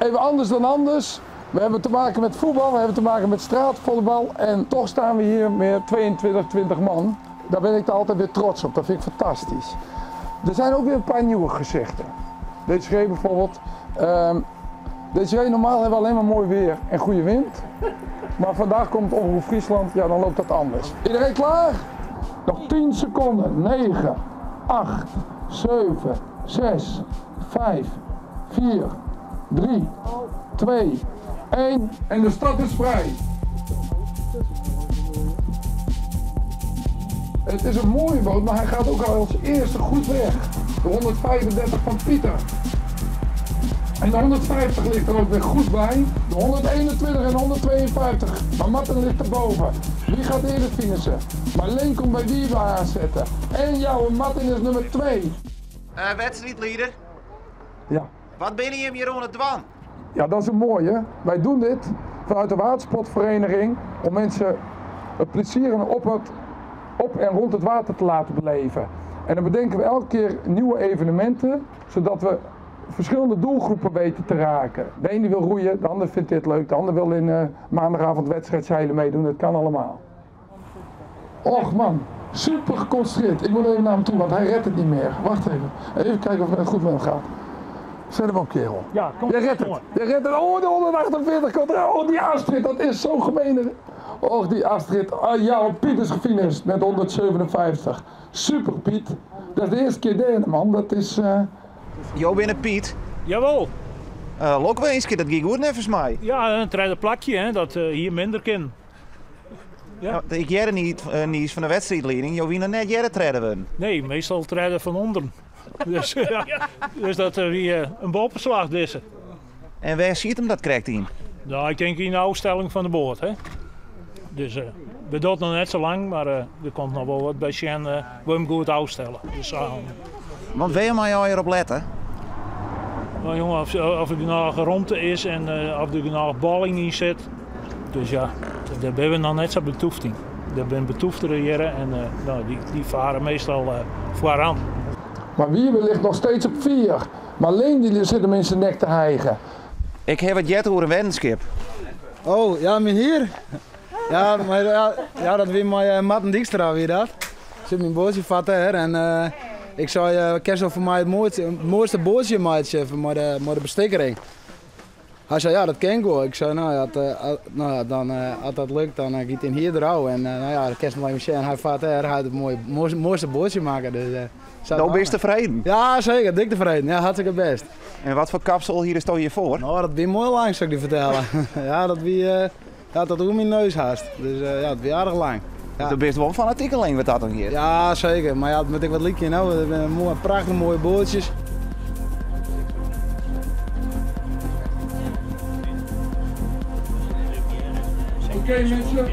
Even anders dan anders. We hebben te maken met voetbal, we hebben te maken met straatvolleybal en toch staan we hier met 22, 20 man. Daar ben ik altijd weer trots op, dat vind ik fantastisch. Er zijn ook weer een paar nieuwe gezichten. Deze bijvoorbeeld. Deze normaal hebben we alleen maar mooi weer en goede wind. Maar vandaag komt Omroep Friesland, ja dan loopt dat anders. Iedereen klaar? Nog 10 seconden. 9, 8, 7, 6, 5, 4, 3, 2, 1 en de stad is vrij. Het is een mooie boot, maar hij gaat ook al als eerste goed weg. De 135 van Pieter. En de 150 ligt er ook weer goed bij. De 121 en 152. Maar Martin ligt erboven. Wie gaat eerder finishen? Marleen komt bij Wiebe aanzetten. En jouw Martin is nummer 2. Wedstrijdleider. Ja. Wat ben je hem hier aan het dwan? Ja, dat is een mooie. Wij doen dit vanuit de watersportvereniging om mensen het plezier op en rond het water te laten beleven. En dan bedenken we elke keer nieuwe evenementen, zodat we verschillende doelgroepen weten te raken. De ene wil roeien, de ander vindt dit leuk, de ander wil in maandagavond wedstrijdzeilen meedoen. Dat kan allemaal. Och man, super geconcentreerd. Ik moet even naar hem toe, want hij redt het niet meer. Wacht even. Even kijken of het goed met hem gaat. Zet hem op, kerel. Ja, kom. Jij redt het. Jij redt het. Oh, de 148 komt eraan. Oh, die Astrid, dat is zo gemeen. Och, die Astrid. Ah, ja, Piet is gefinished met 157. Super, Piet. Dat is de eerste keer derde, man. Dat is... Jo, binnen Piet. Jawel. Lokwinske, dat ging goed nevens mij. Ja, een tweede plakje, hè, dat hier minder kan. Ja. Nou, ik jere niet nieuws van de wedstrijdleiding. Jo, wie nog net jere treden we? Nee, meestal treden van onder. Dus, ja, dus dat wie een bovenslag deze. En waar ziet hem dat krijgt in? Nou, ik denk in de afstelling van de boot. Hè? Dus we doen het nog net zo lang, maar er komt nog wel wat bij Sjen. We hem goed afstellen. Dus, want wil je maar hier op letten? Nou jongen, of er genoeg ruimte is en of er genoeg balling in zit. Dus ja, daar ben we nog net zo betoefd in. Daar ben betoefdere jaren en nou, die varen meestal vooraan. Maar Wiebe ligt nog steeds op 4. Marleen die zit hem in zijn nek te hijgen. Ik heb het jet over een weddenschip. Oh, ja, meneer. Ja, maar, ja, dat wie mijn Martin Dijkstra, wie dat. Zit mijn bootje vat hè, en ik zei, kerst voor mij het mooiste bootje maken voor de bestikkering. Hij zei, ja, dat ken ik wel. Ik zei, nou ja, als dat lukt, dan gaat hij hier eruit. En nou ja, de kerst nog even zien. Hij vaart er, hij had het mooiste bootje maken. Dus, nou ben je tevreden? Ja, zeker. Dik tevreden. Ja, hartstikke best. En wat voor kapsel hier is toch hiervoor? Nou, dat wie mooi lang, zou ik je vertellen. Ja, dat wie, ja, dat hoe mijn neus haast. Dus ja, het wie aardig lang. Ja. Dus bent wel een fanatiekeling wat dat dan hier? Ja, zeker. Maar ja, dat moet ik wat liedje nou. Dat zijn mooie, prachtig mooie bootjes. Oké, mensen,